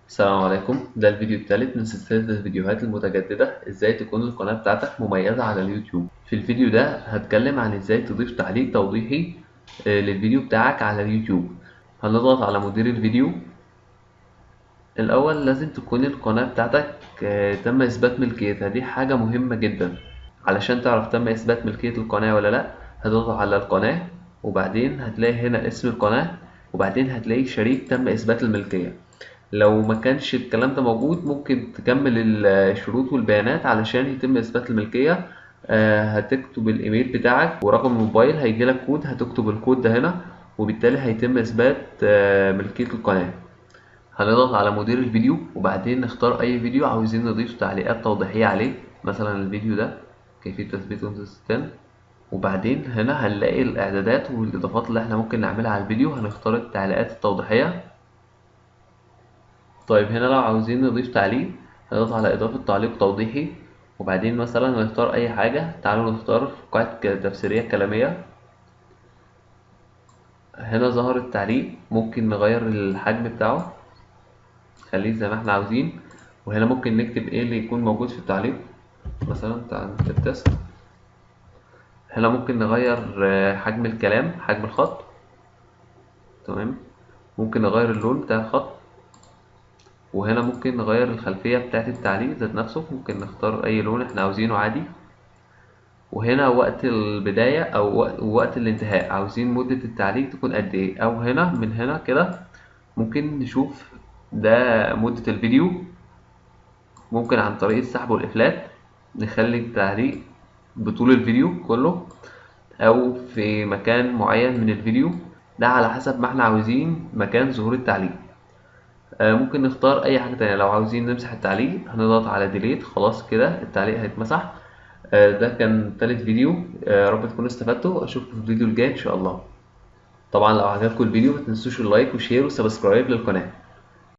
السلام عليكم. ده الفيديو الثالث من سلسلة الفيديوهات المتجددة ازاي تكون القناة بتاعتك مميزة على اليوتيوب. في الفيديو ده هتكلم عن ازاي تضيف تعليق توضيحي للفيديو بتاعك على اليوتيوب. هنضغط على مدير الفيديو. الأول لازم تكون القناة بتاعتك تم إثبات ملكيتها، دي حاجة مهمة جدا. علشان تعرف تم إثبات ملكية القناة ولا لأ، هتضغط على القناة وبعدين هتلاقي هنا اسم القناة وبعدين هتلاقي شريك تم إثبات الملكية. لو ما كانش الكلام ده موجود ممكن تكمل الشروط والبيانات علشان يتم إثبات الملكية. هتكتب الإيميل بتاعك ورقم الموبايل، هيجيلك كود، هتكتب الكود ده هنا وبالتالي هيتم إثبات ملكية القناة. هنضغط على مدير الفيديو وبعدين نختار أي فيديو عاوزين نضيف تعليقات توضيحية عليه، مثلا الفيديو ده كيفية تثبيت ويندوز 10. وبعدين هنا هنلاقي الإعدادات والإضافات اللي احنا ممكن نعملها على الفيديو، هنختار التعليقات التوضيحية. هنا لو عاوزين نضيف تعليق هنضغط على إضافة تعليق توضيحي وبعدين مثلا نختار أي حاجة. تعالوا نختار فقاعة تفسيرية كلامية. هنا ظهر التعليق، ممكن نغير الحجم بتاعه خليه زي ما احنا عاوزين. وهنا ممكن نكتب ايه اللي يكون موجود في التعليق، مثلا تعالوا نكتب تيست. هنا ممكن نغير حجم الكلام، حجم الخط، تمام. ممكن نغير اللون بتاع الخط، وهنا ممكن نغير الخلفية بتاعت التعليق ذات نفسه، ممكن نختار أي لون احنا عاوزينه عادي. وهنا وقت البداية أو وقت الانتهاء، عاوزين مدة التعليق تكون قد إيه، أو هنا من هنا كده ممكن نشوف ده مدة الفيديو. ممكن عن طريق السحب والإفلات نخلي التعليق بطول الفيديو كله أو في مكان معين من الفيديو، ده على حسب ما احنا عاوزين مكان ظهور التعليق. ممكن نختار أي حاجة تانية. لو عاوزين نمسح التعليق هنضغط على ديليت، خلاص كده التعليق هيتمسح. ده كان تالت فيديو، يا رب تكونوا استفدتوا، أشوفكم في الفيديو الجاي إن شاء الله. طبعا لو عجبكم الفيديو ما تنسوش ال like و share و subscribe للقناة.